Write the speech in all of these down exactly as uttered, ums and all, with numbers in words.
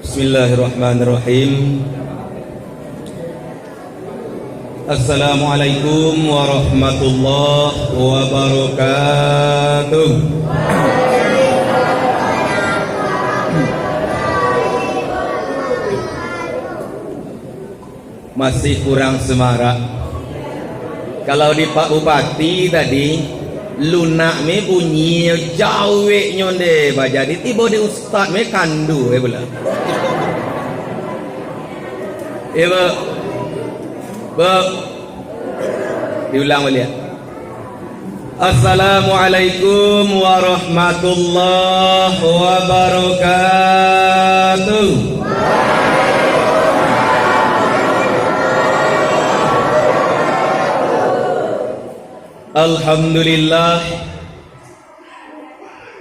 Bismillahirrahmanirrahim. Assalamualaikum warahmatullahi wabarakatuh. Masih kurang semarak. Kalau di Pak Bupati tadi, lunak me bunyi jaweknyo nde, bah, jadi tibo di ustaz me kandu, eh, pula. Ya, Bu. Bu. Diulang baliak. Assalamualaikum warahmatullahi wabarakatuh. Alhamdulillah.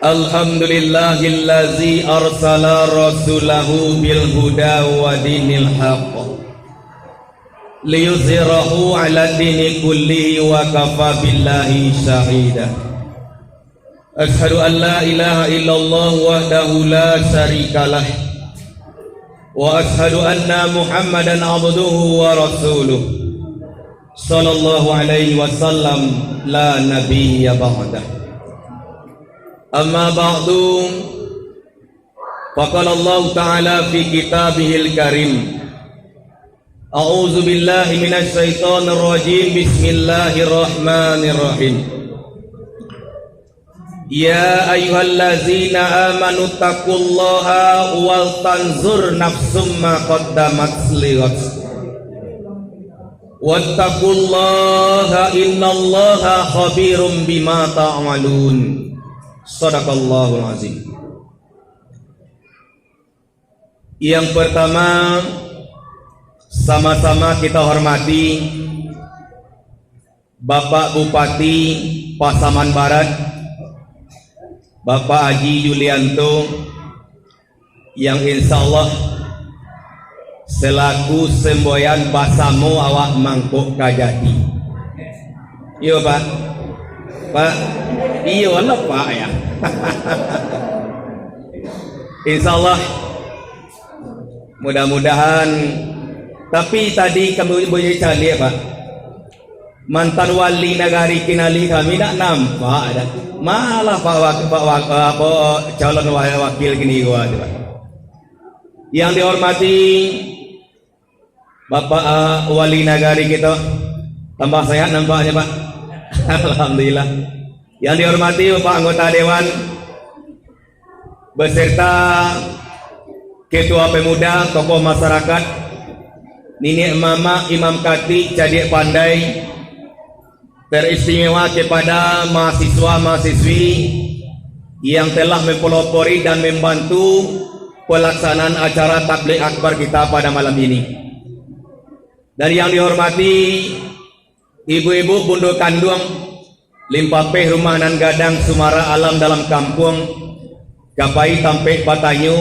Alhamdulillahillazi arsala rasulahu bil huda wa dinil haq, liyuzhirahu ala dini kullihi wa kafa billahi syahida. Asyhadu an la ilaha illallah wahdahu la syarikalah, wa asyhadu anna Muhammadan abduhu wa rasuluh, sallallahu alaihi wasallam, la nabiyya ba'dah. Amma ba'du, faqala Allahu ta'ala fi kitabihil karim, a'udzu billahi minasy syaithanir rajim, bismillahirrahmanirrahim. Ya ayyuhallazina amanu taqullaha wal tanzur nafsum ma qaddamat lighad. Wattaqullaha innallaha khabirum bima ta'malun. Sadaqallahul azim. Yang pertama, sama-sama kita hormati Bapak Bupati Pasaman Barat, Bapak Haji Yulianto, yang insya Allah selaku semboyan basamo awak mangkok ka jadi. Iyo, Pak. Pak. Iyolah, Pak, ya. Insya Allah, mudah-mudahan. Tapi tadi kami boleh caliak, Pak. Mantan wali nagari kinali kami ndak nampak dah. Malah Pak Wak-, Pak Wak-, apa, calon wa-, wakil kini gua tu, Pak. Yang dihormati Bapak, ah, wali nagari kita, tambah sehat nampaknya, Pak. Alhamdulillah. Yang dihormati Bapak anggota dewan, beserta ketua pemuda, tokoh masyarakat, niniak mamak, imam katik, cadiak pandai, teristimewa kepada mahasiswa-mahasiswi yang telah mempelopori dan membantu pelaksanaan acara Tabligh Akbar kita pada malam ini. Dan yang dihormati ibu-ibu bundu kanduang, limpapeh rumah nan gadang, sumara alam dalam kampuang, ka pai tampek batanyo,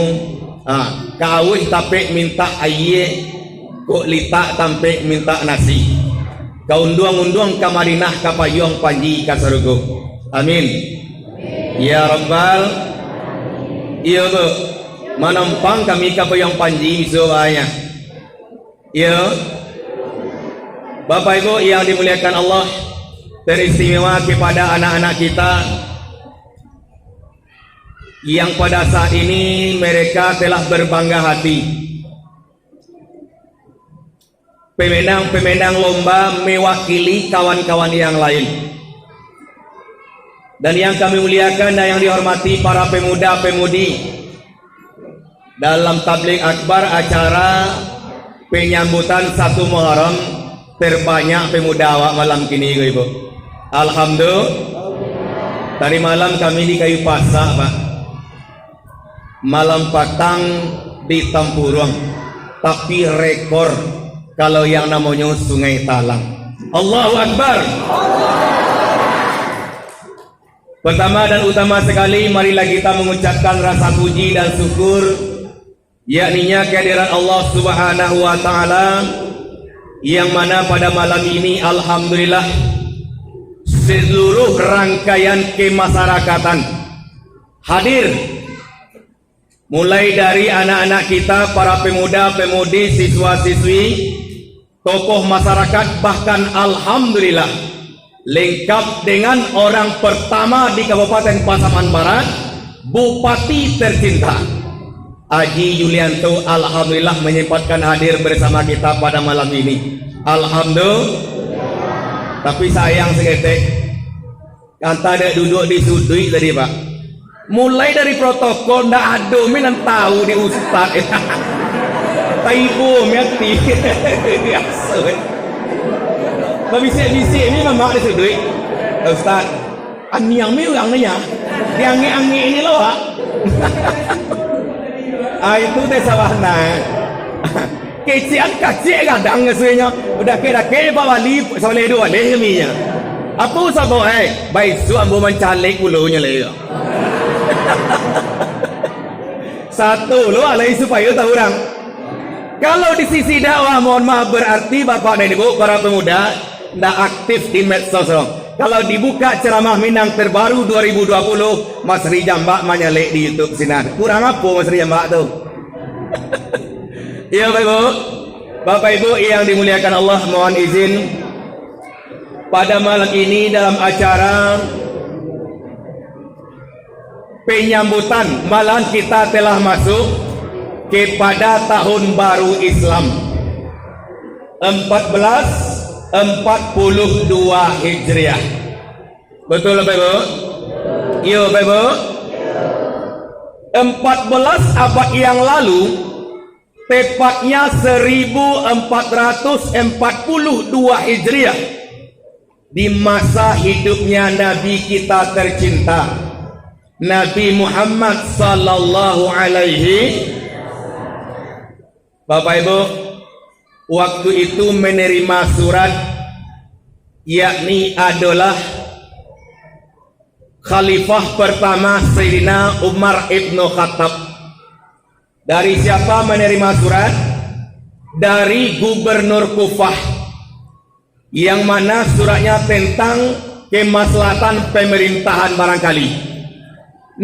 ha, ka auih tampek mintak ayie, kok litak tampek mintak nasi. Ka unduang-unduang ka Madinah, ka payuang panji ka sarugo. Amin. Ya Rabbal, iyo tu, manampang kami ka payuang panji bisuak banyak. Ya, Bapak Ibu yang dimuliakan Allah, teristimewa kepada anak-anak kita yang pada saat ini mereka telah berbangga hati. Pemenang-pemenang lomba mewakili kawan-kawan yang lain. Dan yang kami muliakan dan yang dihormati para pemuda-pemudi, dalam Tabligh Akbar, acara penyambutan satu Muharram, terbanyak pemuda awak malam kini ko, Ibu. Alhamdulillah. Tadi malam kami di Kayu Pasak, Pak. Malam patang di Tampuruang. Tapi rekor kalau yang namonyo Sungai Talang. Allahu Akbar. Pertama dan utama sekali, marilah kita mengucapkan rasa puji dan syukur, yakninya kehadiran Allah Subhanahu wa Ta'ala, yang mana pada malam ini, alhamdulillah, seluruh rangkaian kemasyarakatan hadir Mulai dari anak-anak kita, para pemuda-pemudi, siswa-siswi, tokoh masyarakat, bahkan alhamdulillah, lengkap dengan orang pertama di Kabupaten Pasaman Barat, Bupati tercinta, Aji Yulianto, alhamdulillah menyempatkan hadir bersama kita pada malam ini. Alhamdulillah. Tapi sayang saketek, anta dek duduak di suduik tadi, Pak. Mulai dari protokol, ndak ado mi nan tahu di ustaz. Taibo mi ati. Biaso, eh. Babisik-bisik mi mamak di suduik. Ustaz, aniang mi urang ni ya. Diangek-angek ni lo, Pak. Ah, itu teh salah nah. Kecek an kacek gadang ngasuihnyo. Dakek-dakek Pak Wali, soleh duo baleh kami nyo. Apo usah bawa, eh? Baisuak ambo mancalek pulo nyo lai. Satu lo alai supayo tahu urang. Kalau di sisi dakwah, mohon maaf, berarti Bapak dan Ibu, para pemuda, ndak aktif di medsos lo. Kalau dibuka ceramah Minang terbaru dua ribu dua puluh, Mas Rijambak manyalek di YouTube sinan. Kurang apo Mas Rijambak tu? Iyo, Bapak Ibu. Bapak Ibu yang dimuliakan Allah, mohon izin, pada malam ini dalam acara penyambutan, malahan kita telah masuk kepada tahun baru Islam, empat belas empat puluh dua Hijriah. Betul, Bapak Ibu? Iyo, Bapak Ibu? Empat belas abad yang lalu, tepatnya seribu empat ratus empat puluh dua Hijriah, di masa hidupnya Nabi kita tercinta, Nabi Muhammad sallallahu alaihi. Bapak Ibu, waktu itu menerima surat, yakni adalah Khalifah pertama Sayyidina Umar ibnu Khattab. Dari siapa menerima surat? Dari Gubernur Kufah, yang mana suratnya tentang kemaslahatan pemerintahan barangkali.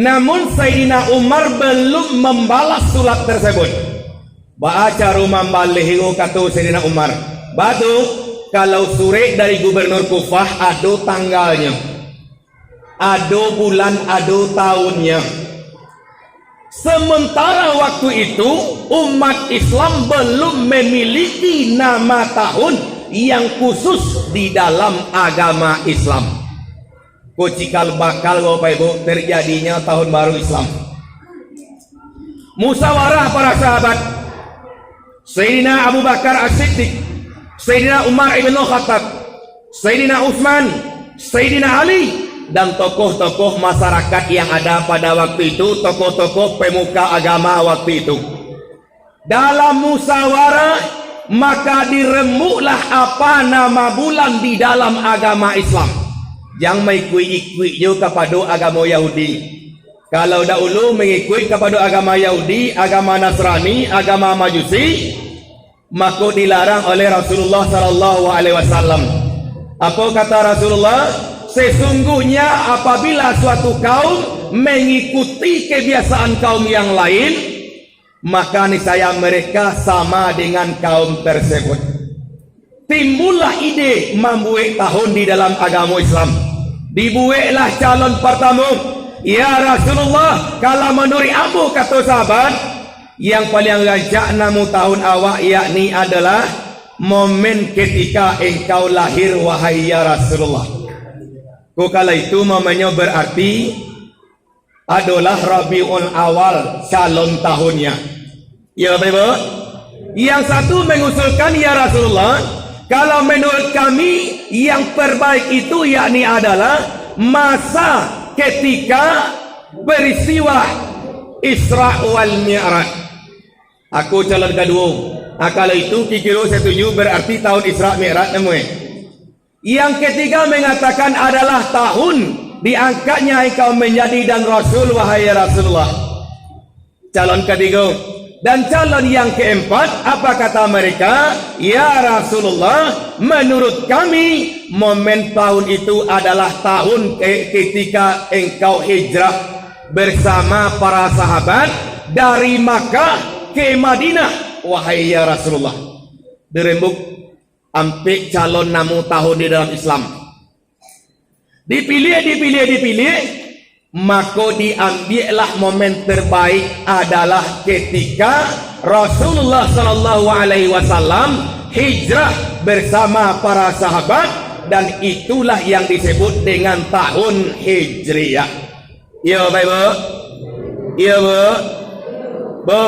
Namun Sayyidina Umar belum membalas surat tersebut. Baa caro mambaleh ko, kato Sayyidina Umar. Batu, kalau surek dari Gubernur Kufah ado tanggalnyo, ado bulan, ado tahunnyo. Sementara waktu itu, umat Islam belum memiliki nama tahun yang khusus di dalam agama Islam. Ko cikal bakal, Bapak Ibu, terjadinya tahun baru Islam. Musyawarah para sahabat, Sayyidina Abu Bakar As-Siddiq, Sayyidina Umar ibn Khattab, Sayyidina Utsman, Sayyidina Ali, dan tokoh-tokoh masyarakat yang ada pada waktu itu, tokoh-tokoh pemuka agama waktu itu. Dalam musyawarah, maka dirembuklah apa nama bulan di dalam agama Islam. Jan maikuik-ikuik jo kapado agamo Yahudi. Kalau dahulu mangikuik kapado agama Yahudi, agama Nasrani, agama Majusi, mako dilarang oleh Rasulullah sallallahu alaihi wasallam. Apo kata Rasulullah? Sesungguhnya apabila suatu kaum mengikuti kebiasaan kaum yang lain, maka niscaya mereka sama dengan kaum tersebut. Timbullah ide mambuek tahun di dalam agamo Islam. Dibueklah calon partamo. "Ya Rasulullah, kalau manuruik ambo," kato sahabat, "yang paliang rancak namo tahun awak, yakni adalah momen ketika engkau lahir, wahai ya Rasulullah." Ko kala itu momennyo berarti adolah Rabiul Awal calon tahunnya. Ya, Bapak Ibu? Yang satu mengusulkan, "Ya Rasulullah, kalau menurut kami yang terbaik itu yakni adalah masa ketika peristiwa Isra wal Mi'raj." Aku calon kaduo. Ah, kalau itu kikiro setuju, berarti tahun Isra Mi'raj namuah. Yang ketiga mengatakan adalah tahun diangkatnya engkau menjadi dan Rasul, wahai Rasulullah. Calon ketiga. Dan calon yang keempat, apa kata mereka? "Ya Rasulullah, menurut kami, momen tahun itu adalah tahun ke-, ketika engkau hijrah bersama para sahabat, dari Makkah ke Madinah, wahai ya Rasulullah. Dirembuk ampek calon namu tahun di dalam Islam. Dipiliah, dipiliah, dipiliah, mako diambiaklah momen terbaik adalah ketika Rasulullah sallallahu alaihi wasallam hijrah bersama para sahabat, dan itulah yang disebut dengan tahun Hijriah. Iyo, Bapak Ibu? Iyo, Bu? Bu?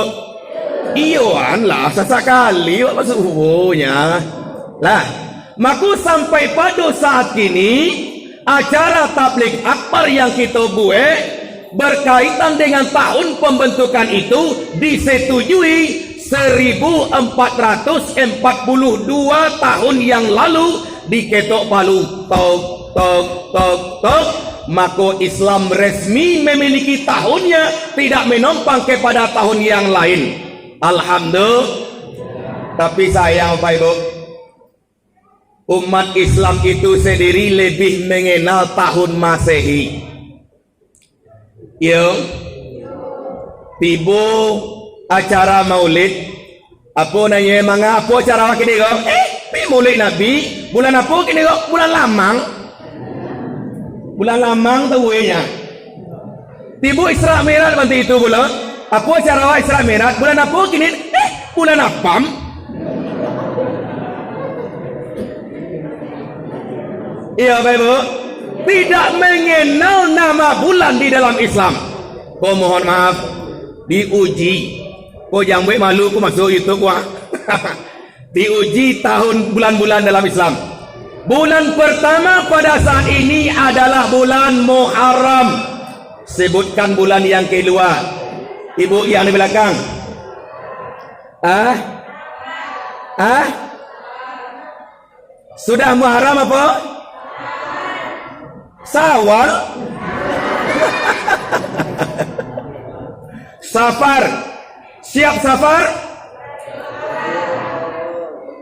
Iyoan lah, sasakali awak masuk hubunya. Lah, mako sampai pado saat kini, acara tabligh akbar yang kito buek berkaitan dengan tahun pembentukan itu disetujui seribu empat ratus empat puluh dua tahun yang lalu, diketok palu, tok, tok, tok, tok, mako Islam resmi memiliki tahunnya, tidak menompang kepada tahun yang lain. Alhamdulillah. Tapi sayang, Bapak Ibu, umat Islam itu sendiri lebih mengenal tahun Masehi. Iyo. Tibo acara Maulid, apo nanyo, manga, apo acara awak kini ko? Eh, pi Maulid Nabi, bulan apo kini ko? Bulan Lamang. Bulan Lamang tu buinya. Tibo Isra Mi'raj bantu itu pulo. Apo acara awak Isra Mi'raj? Bulan apo kini? Eh, bulan Apam. Iyo, Bapak Ibu. Tidak mengenal nama bulan di dalam Islam. Ko mohon maaf, diuji. Ko jan buek malu ko masuk YouTube ko, ah. Diuji tahun bulan-bulan dalam Islam. Bulan pertama pada saat ini adalah bulan Muharram. Sebutkan bulan yang kalua. Ibu yang di belakang. Ah? Ah? Sudah Muharram apo? Sawal? Safar. Siap Safar?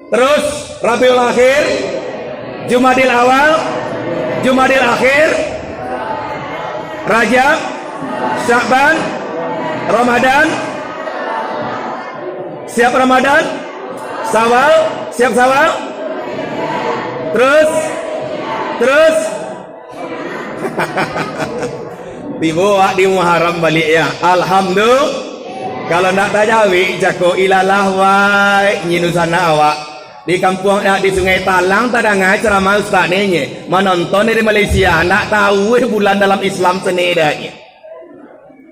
Terus Rabiul Akhir, Jumadil Awal, Jumadil Akhir, Rajab, Sya'ban, Ramadan. Siap Ramadan? Sawal? Siap Sawal? Terus? Terus? Tibo awak di Muharram baliak, ya. Alhamdulillah. Kalau ndak tajawik, cako ilalah, wai, nyinusanak awak. Di kampuang, ya, di Sungai Talang tadanga ceramah ustaz ni, nye. Manonton dari Malaysia, ndak tahu, eh, bulan dalam Islam sendiri dah, nye.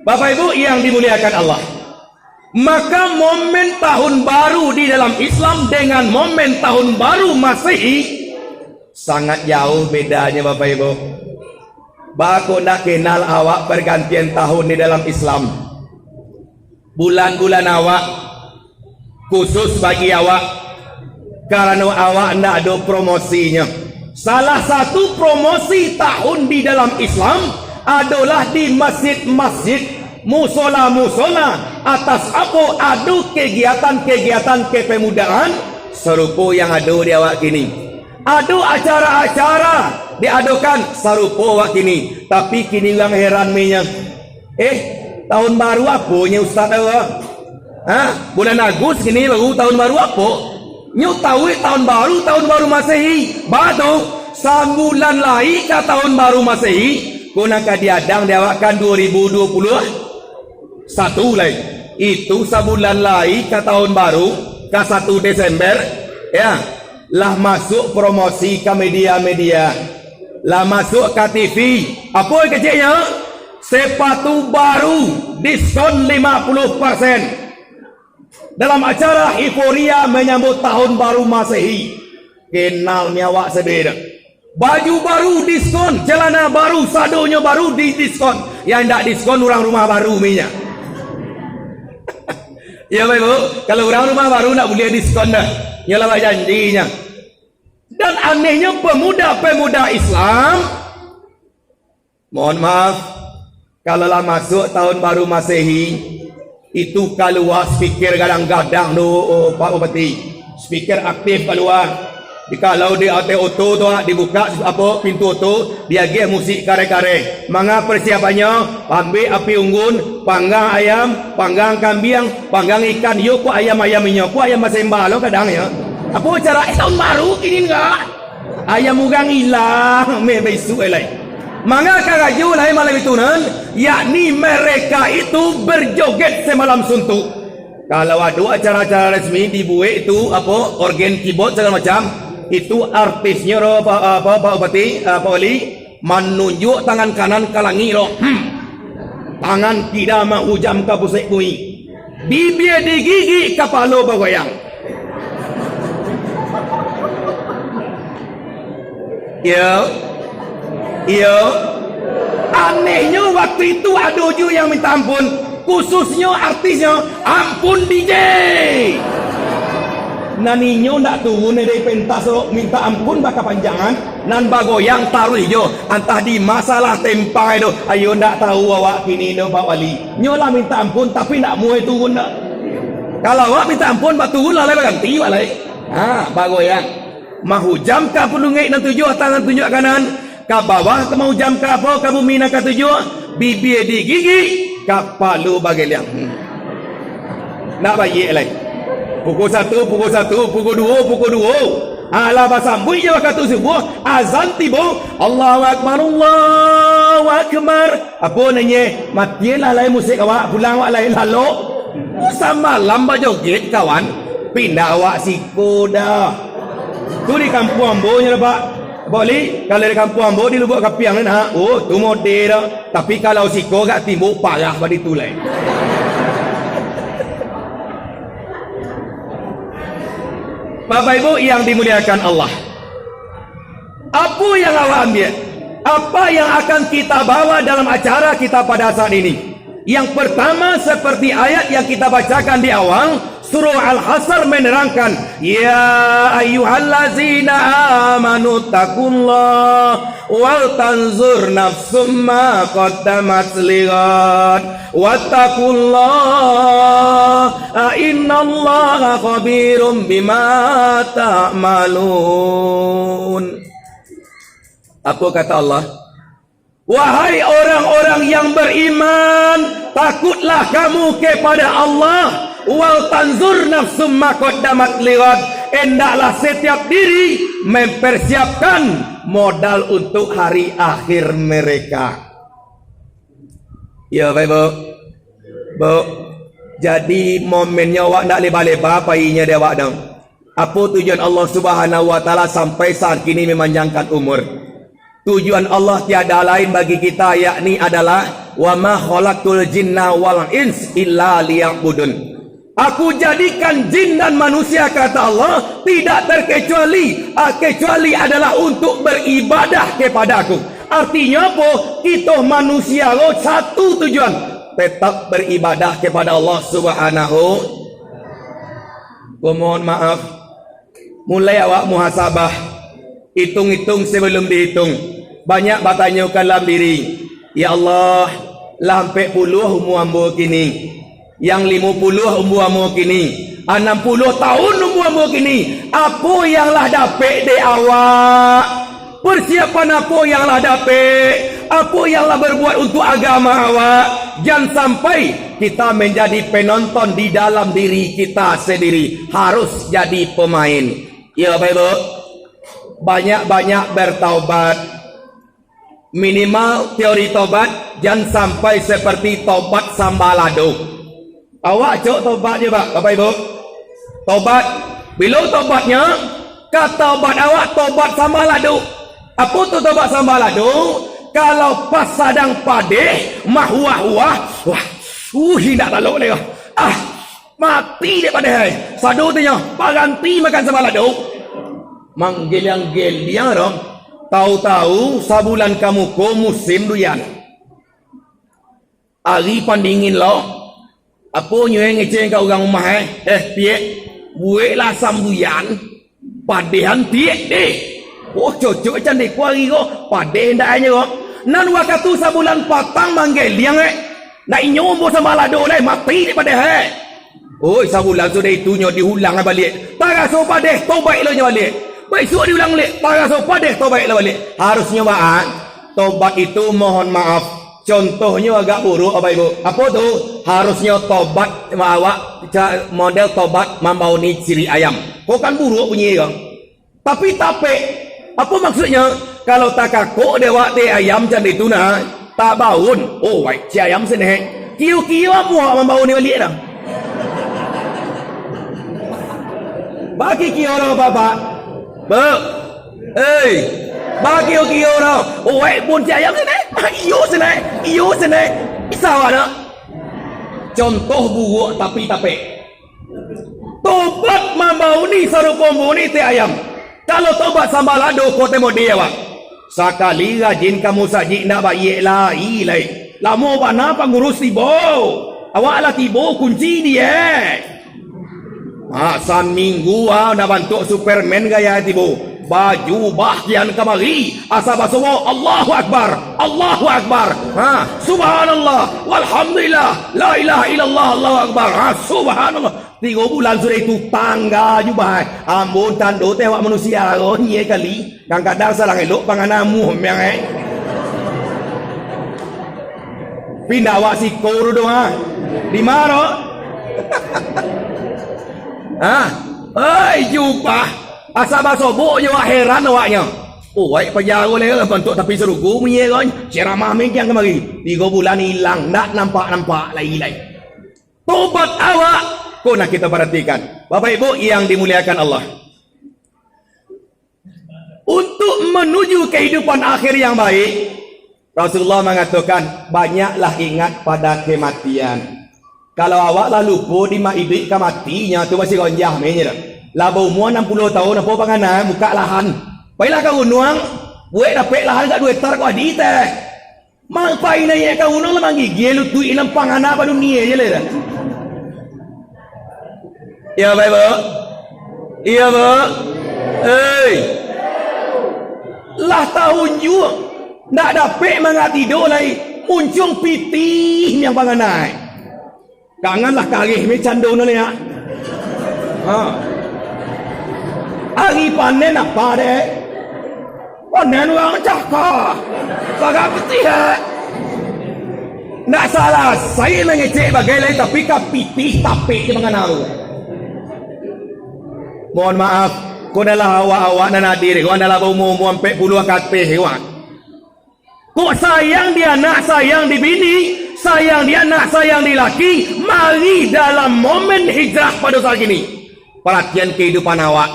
Bapak Ibu yang dimuliakan Allah, maka momen tahun baru di dalam Islam dengan momen tahun baru Masehi sangat jauh bedanya, Bapak Ibu. Baa kok ndak kenal awak pergantian tahun di dalam Islam? Bulan-bulan awak khusus bagi awak, karano awak ndak ado promosinyo. Salah satu promosi tahun di dalam Islam adolah di masjid-masjid, musola-musola, atas apo ado kegiatan-kegiatan kepemudaan sarupo yang ado di awak kini. Ado acara-acara diadokan sarupo awak kini, tapi kini urang heran minyo. Eh, tahun baru aponyo Ustaz tu? Hah? Bulan Agus kini baru tahun baru apo? Nyo tahu, eh, tahun baru, tahun baru Masehi. Baa tu, sabulan lai ka tahun baru Masehi, ko nan ka diadang di awak kan dua ribu dua puluh satu lai. Itu sabulan lai ka tahun baru, ka satu Desember, ya. Lah masuak promosi ka media-media. Lah masuak ka T V. Apo keceknyo? Sepatu baru diskon lima puluh persen. Dalam acara euforia menyambut tahun baru Masehi. Kenal ni awak sadonyo. Baju baru diskon, celana baru, sadonyo baru di diskon. Yang indak diskon urang rumah baru minyo. Ya, Bapak Ibu, kalau urang rumah baru ndak buliah diskon dah. Nyo lah bajanjinyo. Dan anehnyo pemuda-pemuda Islam, mohon maaf, kalau lah masuak tahun baru Masehi, itu kalua speaker gadang-gadang tu, oh, Pak Bupati. Speaker aktif kalua. Jikalau di ateh oto tu, ah, dibuka, apo, pintu oto, diagiah musik kareh-kareh. Manga persiapannyo, ambiak api unggun, panggang ayam, panggang kambiang, panggang ikan, yo, kok ayam-ayam inyo, kok ayam basembah lo kadang, yo. Apo cara, eh, tahun baru kini enggak? Ayam urang ilang, meh, bisuak lai. Manga karajo lai malam itu nan, yakni mereka itu berjoget semalam suntuk. Kalau ado acara-acara resmi dibuek tu, apo, organ, keyboard, sagalo macam, itu artisnyo ro, apa, apa, Pak Bupati, Pak Wali, manunjuak tangan kanan ka langik ro. Hmm. Tangan kida mahujam ka pusek bumi. Bibia digigik, kapalo bagoyang. Iyo. Iyo. Anehnyo, waktu itu ado juo yang minta ampun, khususnyo artisnyo, "Ampun, D J!" Nan inyo ndak turun dari pentas tu, minta ampun bakapanjangan, nan bagoyang taruih jo, antah di masalah tempang tu, ayo ndak tahu awak kini tu, Pak Wali. Nyo lah minta ampun, tapi ndak muai turun dak. Kalau awak minta ampun, bak turun lah, lai baganti, Pak, lai. Ha, bagoyang. Mahujam ka pundungaik nan tujuah, tangan tunjuak kanan, ka bawah ka mahujam ka apo, ka bumi nan katujuah, bibia digigik, kapalo bageliang. Hmm. Nak baiak lai. Pukul satu, pukul satu, pukul duo, pukul duo. Alah basambuik jo wakatu subuah, azan tibo. Allahu Akbar, Allahu Akbar. Apo nyo, matilah lai musik awak, pulang awak lai lalok. Samalam bajoget, kawan. Pindah awak siko dah. Tu di kampuang ambo nyo, Pak. Boli, kalau di kampuang ambo di Lubuak Kapiang ni, ha, oh, tu model dah. Tapi kalau siko agak timbuk, parah badi tu lai. Bapak Ibu yang dimuliakan Allah, apo yang awak ambiak? Apa yang akan kita bawa dalam acara kita pada saat ini? Yang pertama, seperti ayat yang kita bacakan di awal, surah Al-Hasr menerangkan, "Ya ayyuhallazina amanu taqullaha wal tanzur nafsum ma qaddamat lighad, wattaqullaha innallaha khabirum bima ta'malun." Apa kata Allah? "Wahai orang-orang yang beriman, takutlah kamu kepada Allah, wal tanzur nafsum ma qaddamat lighad, hendaklah setiap diri mempersiapkan modal untuk hari akhir mereka." Yo, baik, Bu. Bu, jadi momennya awak ndak leba-leba painyo di awak dong. Apo tujuan Allah Subhanahu wa Ta'ala sampai saat kini memanjangkan umur? Tujuan Allah tiada lain bagi kita, yakni adalah, "Wa ma khalaqtul jinna wal ins illa liya'budun." "Aku jadikan jin dan manusia," kata Allah, "tidak terkecuali, ah, kecuali adalah untuk beribadah kepada-Ku." Artinyo apo? Kito manusia lo satu tujuan, tetap beribadah kepada Allah Subhanahu. Mohon maaf, mulai awak muhasabah, itung-itung sebelum diitung. Banyak batanyokan dalam diri, "Ya Allah, lah ampek puluah umua ambo kini, yang limo puluah umua ambo kini, anam puluah tahun umua ambo kini, apo yang lah dapek dek awak? Persiapan apo yang lah dapek? Apo yang lah berbuat untuk agama awak?" Jan sampai kita menjadi penonton di dalam diri kita sendiri. Harus jadi pemain. Ya, Bapak Ibu. Banyak-banyak bertaubat. Minimal teori tobat, jan sampai seperti tobat sambalado. Awak acok tobat je, Pak, Bapak Ibu. Tobat. Bilo tobatnyo? Ka tobat awak tobat sambalado. Apo tu tobat sambalado? Kalau pas sadang padeh, mahuah-huah, wah, uh, indak lalok lai, ah. Mati dek padeh ai. Sado tu nyo, baranti makan sambalado. Manggeliang-geliang ro. Tahu-tahu sabulan ka muko musim duyan. Ari pandingin lo. Apo nyo ngecek ka urang rumah, eh? Eh, Piak, bueklah asam duyan. Padehan tiek deh. Oh, cocok candeko ari ko. Padeh ndak nyo ko. Nan wakatu sabulan patang manggeliang, eh. Nak inyo umbo sambalado lai, mati dek padeh, eh. Oi, sabulan sudah itu nyo diulang baliak. Taraso padeh, tobaik lo nyo baliak. Baisuak diulang baliak, baraso padeh, tobaiklah baliak. Harusnyo baa? Tobat itu, mohon maaf, contohnyo agak buruak, Bapak Ibu. Apo tu? Harusnyo tobat awak ca-, model tobat mambauni ciri ayam. Ko kan buruak bunyi ko. Tapi tapek. Apo maksudnyo? Kalau takakok dek awak tai ayam cando itu nah, tabaun. Oh, wai, ciri ayam sinek. Kio-kio amuah mambauni baliak dah. Bakikio dah, Bapak. Bek. Hei. Bakikio dah. Oh, wai, pun ciri ayam sinek. Iyo sinek. Iyo sinek. Bisa awak nak? Contoh buruak tapi tapek. Tobat mambauni sarupo mambauni tai ayam. Kalau tobat sambalado, ko tembok di awak. Sakali rajin ka musajik ndak baiak lai, lai. Lamo bana pangurus tibo. Awak lah tibo kunci di e. Ha, saminggu ah, nak bantuak Superman gaya tibo. Baju bah kian kamari, asa basobok, "Allahu Akbar, Allahu Akbar." Ha, "Subhanallah, walhamdulillah, la ilaha illallah, Allahu Akbar." Ha, "Subhanallah." Tigo bulan sudah itu, tangga jubah. Ambo tando teh awak manusia ko, nyie kali. Kadang-kadang salang elok pangana muh miang, eh. Pindah awak siko tu doh, ha. Di mano? Ha? Oi, jubah. Asa basobok jo awak, heran awaknyo. Oh, wai pajaro leh bantuak tapi sarugo munyi kon. Ceramah mingkiang kamari. Tigo bulan ilang, ndak nampak-nampak lai, lai. Tobat awak, ko nak kita paratikan. Bapak Ibu yang dimuliakan Allah. Untuk menuju kehidupan akhir yang baik, Rasulullah mangatokan, banyaklah ingat pada kematian. Kalau awak lah lupo di ma-, iduik ka mati, nyo tu masih gonjah, men, nyo tu. Lah baumua anam puluah taun, apo pangana, buka lahan. Pailah ka gunuang, buek dapek lahan agak duo hektar ko adi teh. Mang pai naiak ka gunuang lah manggigia lutuik ilang pangana pa dunia je lah. Iyo, Bapak Ibu? Iyo, Bu? Hei! Lah tahun juo, ndak dapek mangati doh lai, muncuang pitih miang panganai. Kangan lah kareh me cando no liak. Ha. Ari panen apa dek? Panen urang cakah. Paga pitih, eh. Ndak salasai mangecek bagai lai, tapi ka pitih tapek di mangana tu. Mohon maaf, ko adalah awak-awak nan hadir, ko adalah baumua-umua ampek puluah ka ateh, ko. Kok sayang di anak, sayang di bini, sayang di anak, sayang di laki, mari dalam momen hijrah pado saat kini. Paratian kahidupan awak.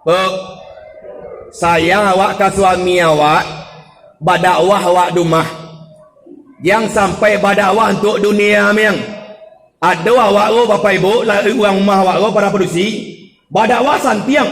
Buk, sayang awak ka suami awak, badakwah awak di umah. Jan sampai badakwah untuak dunia, miang. Ado awak ko, Bapak Ibu, lah, urang rumah awak ko, para padusi, badakwah santiang,